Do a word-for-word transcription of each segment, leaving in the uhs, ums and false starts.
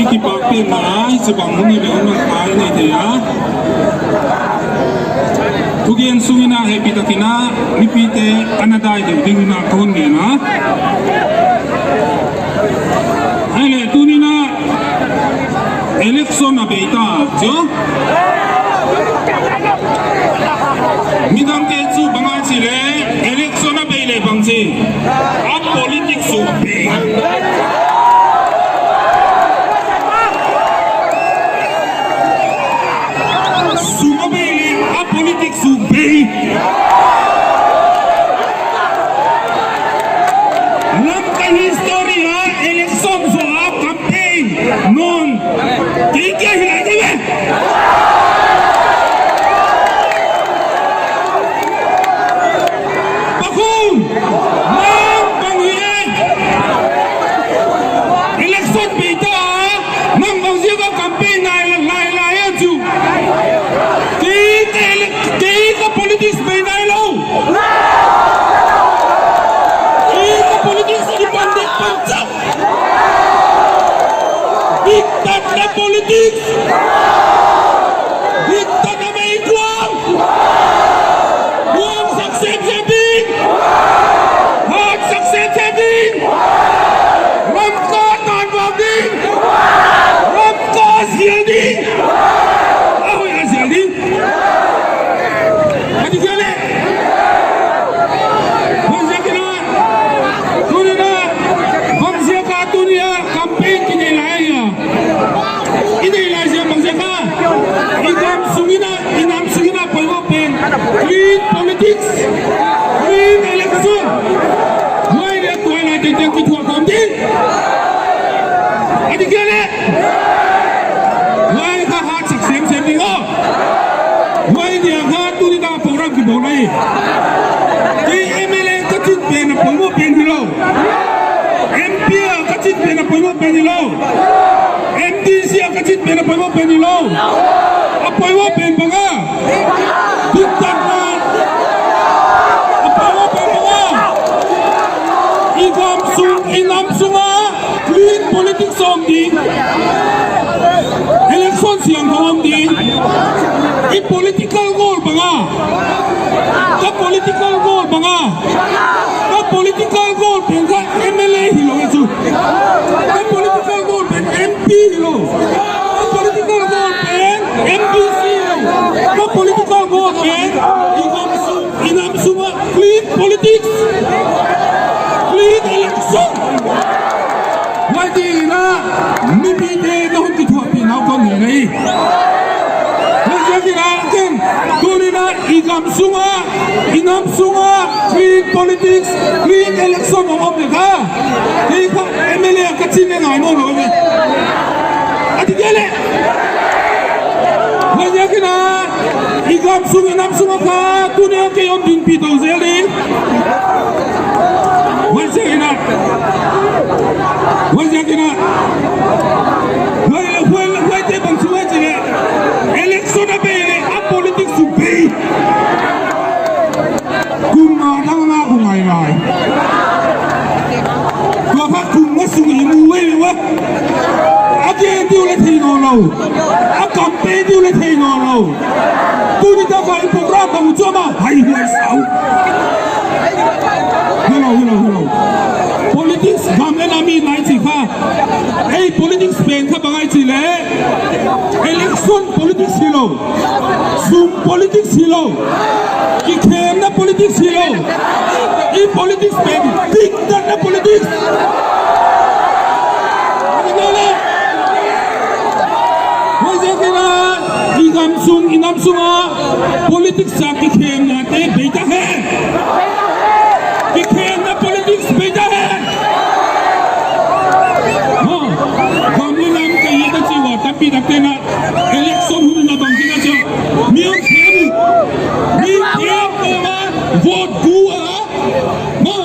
I kipahpihna ah, hichibang hun i leh hun a kai nei thei a. Thugen sung in a hehpihtakin a, mipite ana dai deuh ding in a kon ngen a. Ahihleh tuni'n a election a bei ta, chu. Midangte chu bang a chi leh, election a bei leh bang chi. A politics uh bei. Sum a bei leh a politics uh bei. Lamka history a election zaw a campaign nawn. Kei kia hi lai kei ve. Pakhun, nang bang hi e. Election bei ta, nang bang ziak a campaign nai lai lai a chu. Kei te ele-, kei ka politics bei nailou. Kei ka politics i pan dek pan chak. Diktatna politics. Diktatna meikuang. Kuang sak semsem ding. Hat sak semsem ding. Lamka tan vak ding. Lamka zial ding. A hoih a zial ding. A di kia leh. Bangziak a, tuni'n a, bangziak a tuni'n a campaign ki nei lai a. I nei lai ziak bangziak a. I gam sung in a, i nam sung in a poimoh pen. Clean politics. Clean election. Huai leh tuailai tengteng kithuah khawm ding. A di kia leh. Huai kha hat sak semsem ding aw. Huai dia kha tuni'n a program kibawl lai. Kei M L A ka chih pen a poimoh pen hilou. M P a ka chih pen a poimoh pen hilou. M D C a ka chih pen a poimoh pen hilou. A poimoh pen bang a. Diktatna. A poimoh pen bang a. I gam sung, i nam sung a. Clean politics om ding. Election siangthou om ding. I political goal bang a. Ka political goal bang a. Ka political goal pen ka M L A hilou e chu. Ka political goal pen M P hilou. Ka political goal pen M D C hilou. Ka political goal pen i gam sung, i nam sung a clean politics. Clean election. Huai ding in a, mipite na hon kithuahpih nau kon ngen ahi. Huaiziak in a, ken, tuni'n a, i gam sung a, i nam sung a, clean politics, clean election om om leh kha. Kei kha M L A ka chih leh ngai nawn lou ve. A di kia leh. Huaiziak in a, i gam sung, i nam sung a kha, tuni'n a kei om ding pi tou zel ding. Huaiziak in a. Huaiziak in a. Huai, huai, huaite bang chu huai chi leh. Election a bei leh a politics uh bei. Kum nga dang nga kum ngai ngai. Tua kha kum nga sung i mu ve ve. A gen diu leh thei nawnlou. A campaign diu leh thei nawnlou. Tuni tak a i program bang chu ama hai huai sau. Hello, hello, hello. Politics gam leh nam i nai chi kha. Ei politics pen kha bang ahi chi leh. Election politics hilou. Sum politics hilou. Kikhemna politics hilou. I politics pen diktatna politics. Huaiziak in a, i gam sung, i nam sung a, politics a kikhemnate bei ta hen. Kikhemna politics bei ta hen. Maw, gam leh nam ka hi ta chi ua, tampi takte'n a, election hun in a bang ding a chi. Mi hon khem uh. Mi khem uh a, vote gu a. Maw,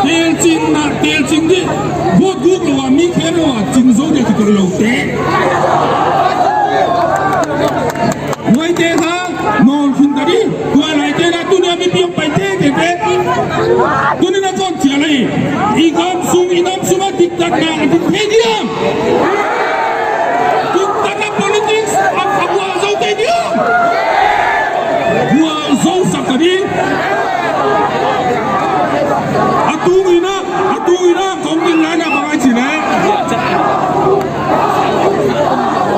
telching na, telching di. Vote gu lou a, mi khem lou a, ching zou di kikoih lou te. Huaite kha, nawn khin ta di. Tuailaite'n a, tuni'n a mipi hong pai tete. Tuni'n a kon chial lai. I gam sung, i nam sung a diktatna, a dik thei diam. Gualzo sak ka ni. A tung in a, a tung in a, kong din lai na bang ai chi le.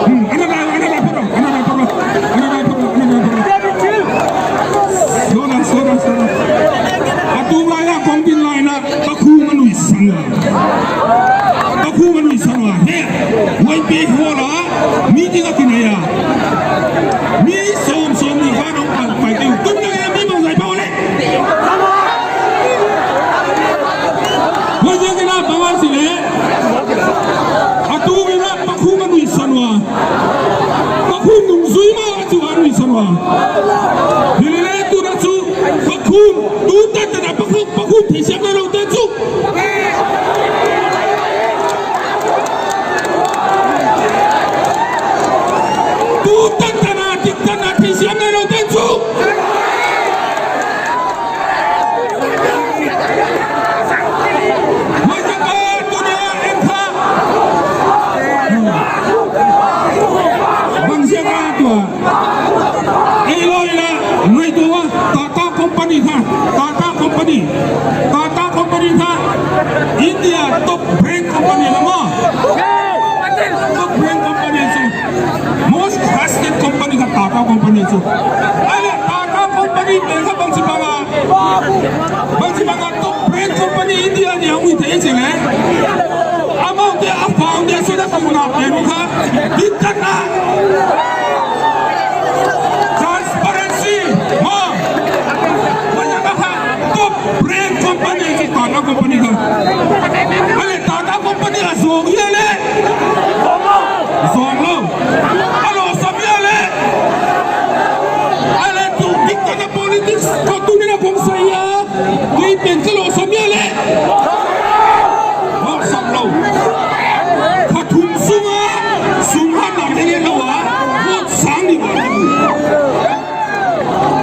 Hmm, another, another photo, another photo, another photo, another photo. Slow down, slow down, slow down. A tung lai na, kong din lai na, Pakhum a nuihsan ua. Pakhum a nuihsan ua. He, huai pek hol a, meeting a kinei a. Mi sawm sawm nih kha nong pai, pai teu. Tun na mi bang zai pau le. Huaiziakin a bang a si le. A tung in a Pakhum a nuihsan ua. Pakhum nungzui mah a chu a nuihsan ua. Hilele tu na chu Pakhum, tu tan tan a Pakhum, Pakhum theisiam neiloute chu. Tu tan tan a, dik tan a, theisiam neiloute chu. Huaiziakin tuni a en kha. Bangziak a tua. Ei loi la, ngaihtuah, Tata Company kha, Tata Company. Tata Company kha, India top brand company la maw. Top brand company chu. Most trusted company kha Tata Company chu. Ahihleh Tata Company pen kha bangchibang a, bangchibang a top brand company India nih a hong hi thei chi le. Amaute a foundation a tung na pen kha, diktatna. Transparency, maw. Huaiziak a kha, top brand company chu Tata Company kha. Ahihleh Tata Company a zawng hia le. Zawng lou. A lawhsam hia le. Ahihleh tu diktatna politics, ko tuni na bang sa hia. Kei pen ka lawhsam hia le. Lawhsam lou. Kha thum sung a, sum hat na te le lou a, vote sang ni ba.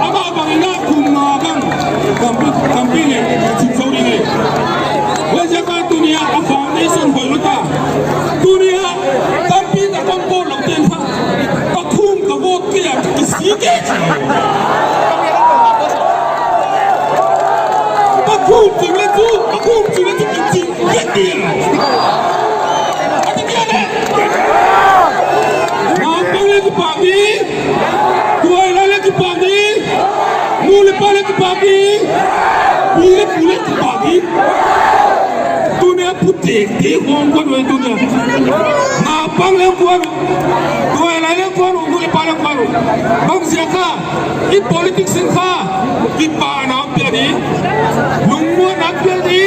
Amah bang in a kum nga bang, kampi, kampi le, chim zou ding e. Huaiziakin tuni a, a foundation hoih lou ta. Tuni a, kampi ta kong ko lou ten ha. Pakhum ka vote kei a, ka si kei. Pakhum ching le chu, Pakhum ching le chu, ka ching kei. A ti kei le. Naupang le kipak di. Tuailai le kipak di. Nu le pa le kipak di. Pi le pu le kipak di. Tuni a pu te te hong kuan wei tuni a. Naupang le kuan. Tuailai le kuan, nu le pa le kuan. Bangziak a, i politics in kha, kipahna pia di. Lungmuanna pia di.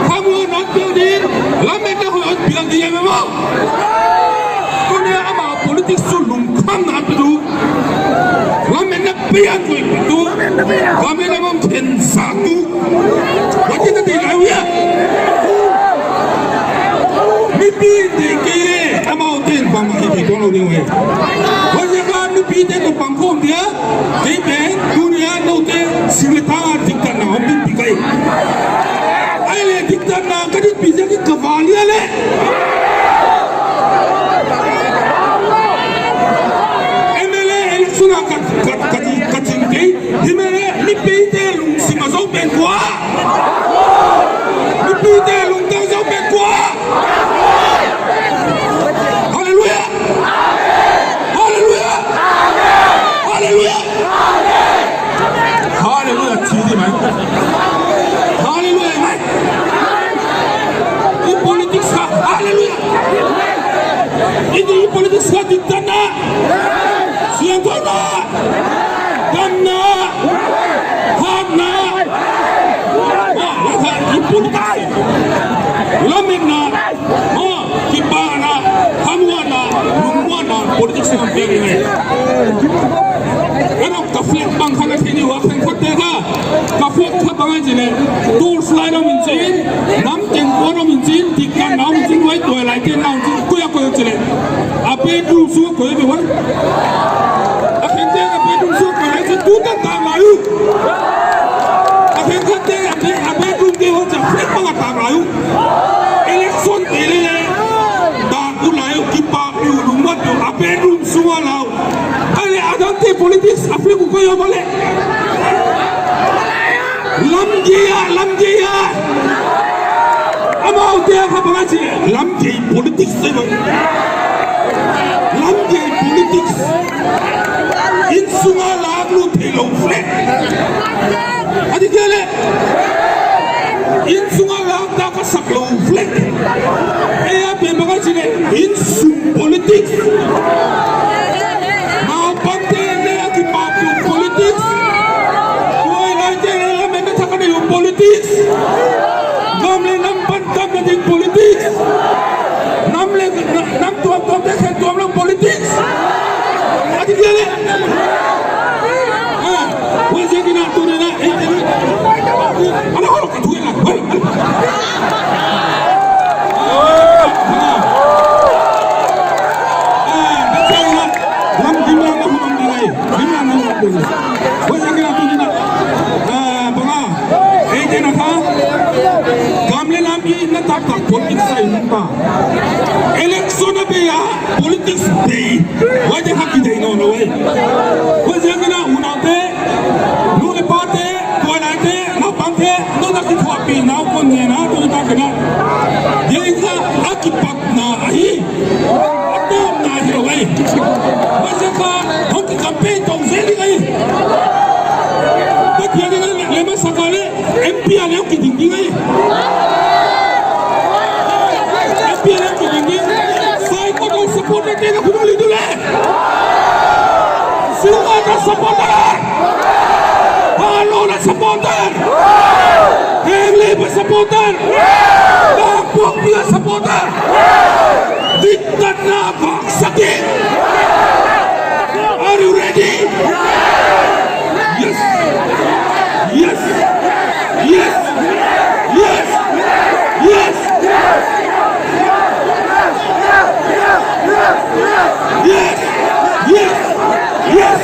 Khamuanna pia di. Lametna hoih pia di e maw. Tuni a amah politics chu lungkhamna pia di. Lametna pia di tu. Lametna mong khen sa tu. Huchi ta di lai uh hia. Mipi te kei le, amau ten bang ki ki tuang lou ni uh e. Huaiziakin mipite toh pangkhawm dia. Kei pen, tuni a noute, sing le tang a diktatna hon dinpih ka hi. Ahihleh diktatna ka dinpih ziakin ka vang hia le. M L A election a ka, ka, ka, ka ching kei. Himahleh, mipite lungsim a zou pen kua. Mipite lungtang zou pen kua. Hallelujah. Hallelujah. Hallelujah. Hallelujah. Chi di mai. Hallelujah mai. I politics kha. Hallelujah. I di politics kha diktatna. Siangthou na. Damna, hatna, ah, i politics. Lametna, ah, kipahna, khamuanna, lungmuanna, politics a kan pia ni. Ka nop ka flag bang kha na thei ni ua khenkhat te kha. Ka flag kha bang a chi le. Tools lai na min chin, nam teng ko na min chin, diktatna min chin, huai tuailai te na min chin, koi a koi chi le. A bedroom sung koi be wan. A khenkhat a bedroom sung koi lai chu tu tan tang lai uh. A khenkhat te a be-, a bedroom te hon cha flag bang a tang lai uh. Election te le le. Tang uh lai uh kipak uh lungmuan uh a bedroom sung a lau. Ahihleh a dang te Politics a flag uh koi om leh. Lamgei a, lamgei a. Amaute a kha bang a chi, lamgei politics te bang. Lamgei politics. Innsung a lak lut theilou flag. A di kia leh. Innsung a lak ta ka sak lou flag. Ei a pen bang a chi leh, innsung politics. Naupangte leh a kipak uh politics. Tuailaite leh lam en thak a neih uh politics. Gam leh nam pan damna ding politics. Nam leh na-, nam tuamtuamte khen tuamlou politics. A di kia leh. Ah, huaiziakin a tuni in a, eh, eh, eh. Ala holo ka thu in a. Hoi. Ah, ah. Ah, ka thu in a. Lam dimlam na hun om ding ahi. Dimlam na hun om ding ahi. Huaiziakin a tuni in a. Ah, bang a. Ei, te na kha. Gam leh nam i na taktak politics sai nung ta. Election a bei a politics bei. Huaite kha kideih nawnlou ei. Huaiziakin a unaute, nu leh pate, tuailaite, naupangte, non a kithuahpih nau kon ngen a, tuni tak in a. Hiai kha a kipakna ahi. A tawpna hilou ei. Huaiziak kha, hong ki campaign tong zel ding ei. Pathian in a lem a sak a leh, M P a leh kiding ding ei. M P a leh kiding ding. Saikot a supporter te na khut lut di leh. Singmata supporter. Halona supporter. Henglep a supporter. Kangpokpi a supporter. Diktatna a vak sak ding. Are you ready? Yes. Yes. Yes. Yes. Yes. Yes. Yes. Yes. Yes. Yes.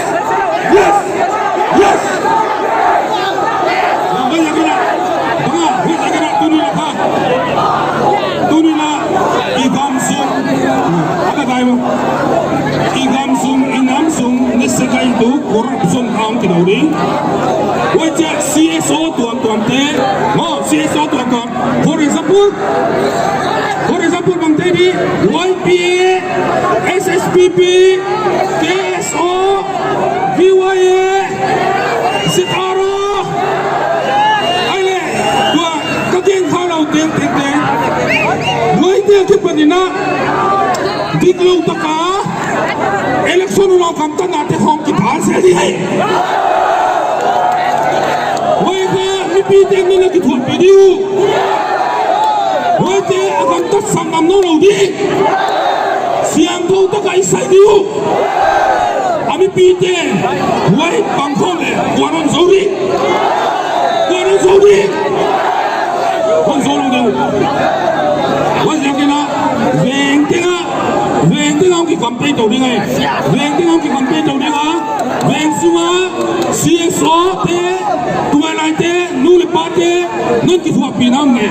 Yes. Yes. Tuni in a, i gam sung, a ka dai mo. I gam sung, i nam sung, ni sekai tu corruption ang kinauri. Wai chia C S O tuamtuam te, mo, C S O tuamtuam. For example, for example, bangte di, Y P A, S S P P, K S O, V Y A, Z R O, ai leh, tua, ka gen kha lou tengteng te. Huaite akipan in a, diklou taka, election ulau gamtatnate hong kiphal zel di ahi. Huai kha mipite'n na kithuahpih di uh. Huaite a gamtat sam ngam nawnlou di. Siangthou taka i sai di uh. A mipite'n huai pang khong leh kuan hon zou di. Kuan hon zou di. Hon zou lou di uh. Huaiziakin a, veng teng a, veng teng a hong ki campaign tou ding ahi. Veng teng a hong ki campaign tou ding a. Veng sunga C S O te, tuailaite, nu leh pate, non kithuahpihna om nge.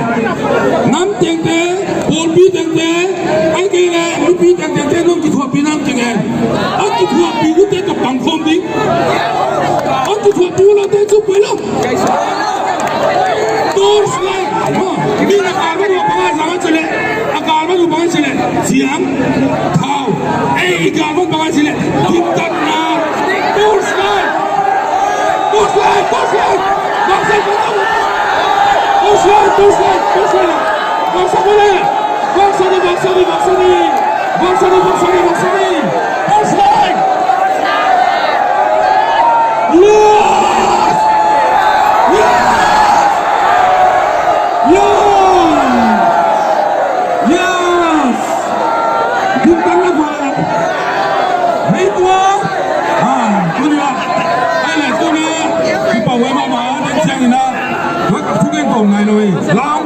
Nam tengteng, pawlpi tengteng, ahihkeileh mipi tengteng te non kithuahpihna om nge. A kithuahpih ute toh pang khawm ding. A kithuahpih loute chu poi lou. Torchlight. Min a galvan uh bang a zang a chi leh. A galvan uh bang a chi leh. Siangthou. Ei, i galvan bang a chi leh. Diktatna. Torchlight. Torchlight, torchlight. Torchlight, torchlight, torchlight. Torchlight, torchlight, torchlight. Torchlight, torchlight, torchlight. Torchlight. Yes! Yes! Yes! Yes! Diktatna kuan. Hei tua. Ah, tuni a. Ai leh tuni. Kipak huai mahmah, den siang in a. Huai ka thugen tawm ngai lou e. Lam